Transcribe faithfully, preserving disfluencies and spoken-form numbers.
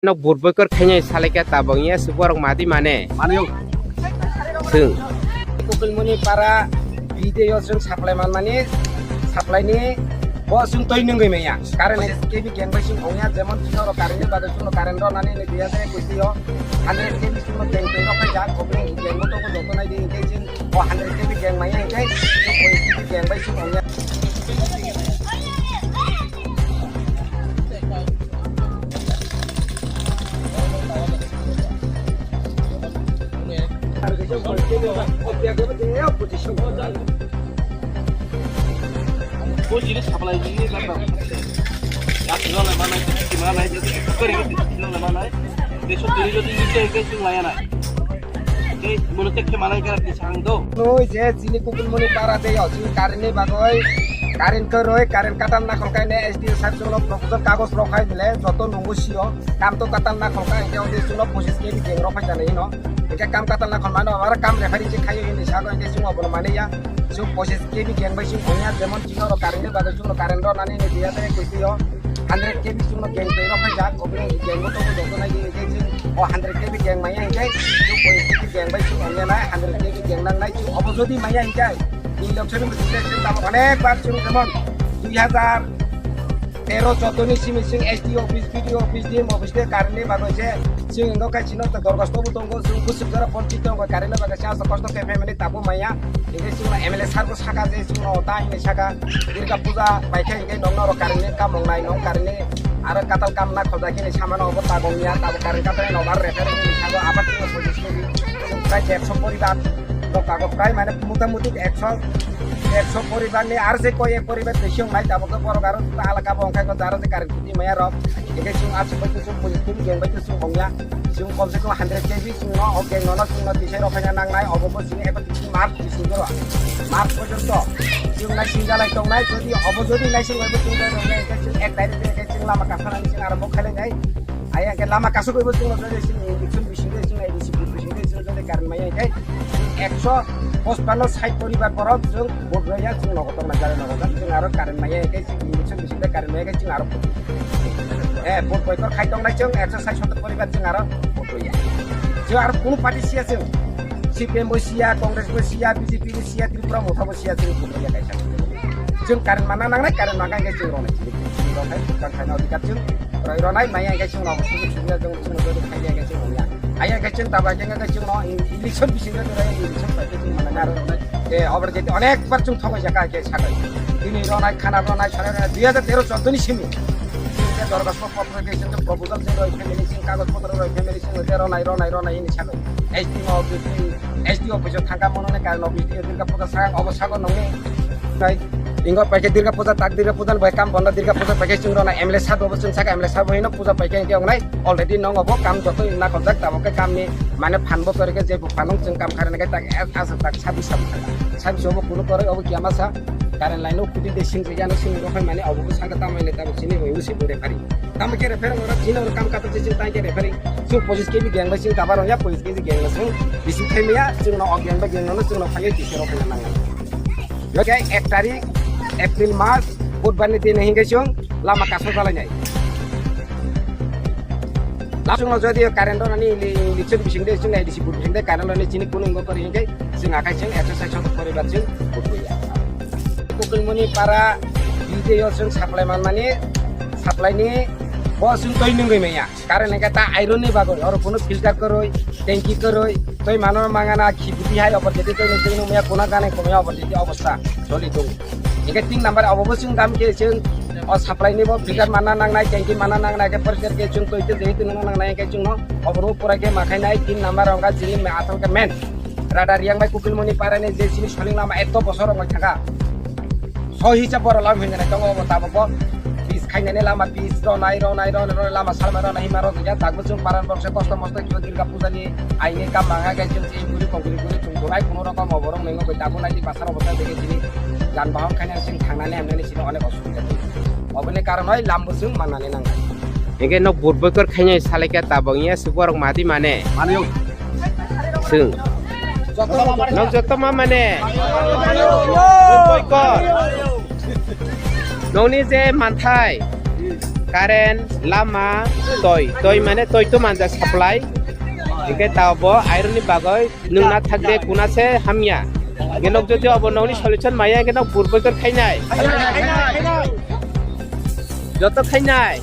No vote boycott khainai salai khe tabok ya se borok madi mane. Mane o. Chwng. Kukulmuni para video chwng supply manmani supply ni bo chwng twi nungwi maya. Current S K B gang bai chwng ongya, jemon chwng oro current ni bagwi chwng current rw nani ni biya de kusi o. Hundred K B chwng gang twi rw khaijak, obo gang bo tongo joto nai di, hingke chwng o hundred K B gang maya hingke chwng o gang bai chwng ongya. Bo jini supply jini jata. Ya, tino le manai, tino le manai, tino le manai. Deso tini jodi nite ke chwng laya nai. Tei mono tek khe manai khe tini sang do. Noi je chini Kukulmuni para de yo, chini current ni bagwi, current kwrwi, current katal nakhol khaine S D O sir chwngno proposal kagoj rok khai bile, joto nungo sio, kam to katal nakhol khai, hingke odi chwngno pochis K B gang rok phai jani hino. Hingke kam katal nakhol mano, aro kam referee se khayo hini sago, hingke chwng obono mani ya. Chwng pochis K B gang bai chwng ongya, jemon chwng oro current ni bagwi chwngno current rw nani ni biya de kusi yo. Hundred K B chwngno gang twi rw khaijak, obo gang bo tongo joto nai di, hingke chwng o hundred K B gang maya hingke chwng pochis K B gang bai chwng ongya nai, hundred K B gang nang nai chwng obo jodi maya hingke. Election ni bising de chwng tamo onek bar chwng jemon dui hazar tero chordo ni simi chwng S D O office, B D O office, D M office de current ni bagwi se chwng wngkha chino dorkhasto bo tongo, chwng bwswk jora ponchit tongo, current ni bagwi se aswk kosto khe family tabuk maya. Hingke chwngno M L A sir bo saka je chwngno ta hini saka Durga Puja paikha hingke nokno oro current ni kam wngnai, nok current ni aro katal kam na kholjak hini samano obo tagong ya, tabuk current katal ni nok aro repair hini sago abar chwngno sojak suri. Chwng prai ekso poribar, nok kago prai mane mota moti ekso, ekso poribar ni aro se koi ek poribar besi wngnai, tabuk borok aro alaka bo wngkha ko aro se current khudi maya rok. Hingke chwng aswk bai chwng pochis K B gang bai chwng ongya. Chwng kom se kom hundred K B chwngno o gang nono chwngno tisai rok khaina nangnai, obo bo chini ekotris March bising jora. March porjonto chwng naising jalai tongnai, jodi obo jodi naising bai bo chwng bai rok nai, hingke chwng ek tarik de hingke chwng lama kasa nani chwng aro bo khailai nai. Ai hingke lama kasuk bai bo chwngno jodi chwng election bising de chwng A D C vote bising de chwng jodi current maya hingke ekso pochpanno sait poribar borok chwng vote rwya, chwng nogo tongna jare nogo jak, chwng aro current maya hingke chwng election bising de current maya hingke chwng aro vote. Eh, vote boycott khai tongnai chwng ekso sait sotor poribar chwng aro vote rwya. Chwng aro kunu party siya chwng. C P M bo siya, Congress bo siya, B J P bo siya, Tripura Motha bo siya, chwng vote rwya kaisa. Chwng current manna nangnai, current mangkha hingke chwng rwnai. Chwng rwnai, vote khaina odhikar chwng roi rwnai, maya hingke chwng rwnai, chwng sumya chwng chwng rwnai, khaina hingke chwng rwnai. Aya hingke chwng tabuk hingke chwng no election bising rok rwnai, election bai chwng manna aro. Eh, obar jeti onek bar chwng thongoi jaka hingke sakai. Tini rwnai, khana rwnai, sanai rwnai, dui hajar tero chordo ni simi. Chwng khe dorkhasto potro khe chwng khe proposal chwng roi family chwng kagoj potro roi family chwng khe rwnai, rwnai, rwnai hini sago. S D O office ni, S D O office o thangkha mono ne karon office ni Durga Puja sakang obo sago nongni. Tai ingo paikhe Durga Puja tak Durga Puja ni bai kam bondo Durga Puja paikhe chwng rwnai M L A sabo chwng saka M L A sabo hino puja paikhe hingke ongnai already nongo bo kam joto nakoljak tabuk khe kam ni mane phan bo kori khe je bo phanung chwng kam kharina khe tak as tak sabi sabi sabi obo kunu koroi obo kiyama sa. Current line o kuti de sing jani sing rok mane obo saka tamai le tabuk chini oi usi bore phari. Tamo khe refer ora chini ora kam kata chini tai khe refer. Chwng pochis K B gang bai chwng kabar ya pochis K B gang bai chwng bisi khai maya chwng no gang bai gang no chwng no phai khe rok nang. Oke ek tarik April mas budbar ni din hingke chwng lama kaso jalai nai. Chwng no jodi current rok nani election bising de chwng A D C vote bising de current rok ni chini kunu ngo kori hingke chwng akai chwng ekso sait sotor poribar chwng vote ya. Kukulmuni para B J O chwng supply manmani supply ni bo chwng twi nungwi maya. Current hingke ta iron ni bagwi oro kunu filter kwrwi, tanki kwrwi, twi mano mangana khibuti hai opor jeti twi nung twi nung maya kuna gana komya opor jeti obostha choli tongo. Hingke tin number obo bo chwng dam khe chwng o supply ni bo filter manna nangnai, tanki manna nangnai khe poriskar khe chwng twi twi jehi twi nung nangnai hingke chwng no obo rw pura khe ma khainai tin number hingke chini asol khe main. Rada Riang bai Kukulmuni para ni je chini soling lama eto bosor rok thaka. So hisab boro lam hinjana tongo bo tabok bo. Pis khainani lama pis ronai, ronai, ronai, ronai lama salma ronai hima rok ya. Tabok chwng paran borok se kosto mosto kyo Durga Puja ni aini kam manga gai chwng chini guri kong guri guri chwng donai kuno rokom oborok mengo bai tabok nai di basar obo ta dege chini jan bahon khaina chwng thangnani hamnani chini onek osubida tongo. Oboni karon oi lam bo chwng mannani nangnai. Hingke nok vote boycott khainai salai khe tabok ya se borok madi mane. Mane o. Chwng. Nok joto ma mane. Vote boycott. Nokni je manthai. current, lama, toi. Toi mane toi to manja supply. Hingke tabo iron ni bagoi nwng na thakde kuna se hamya. Hingke nok jodi obo nokni solution maya hingke nok burbo kor khainai. Joto khainai.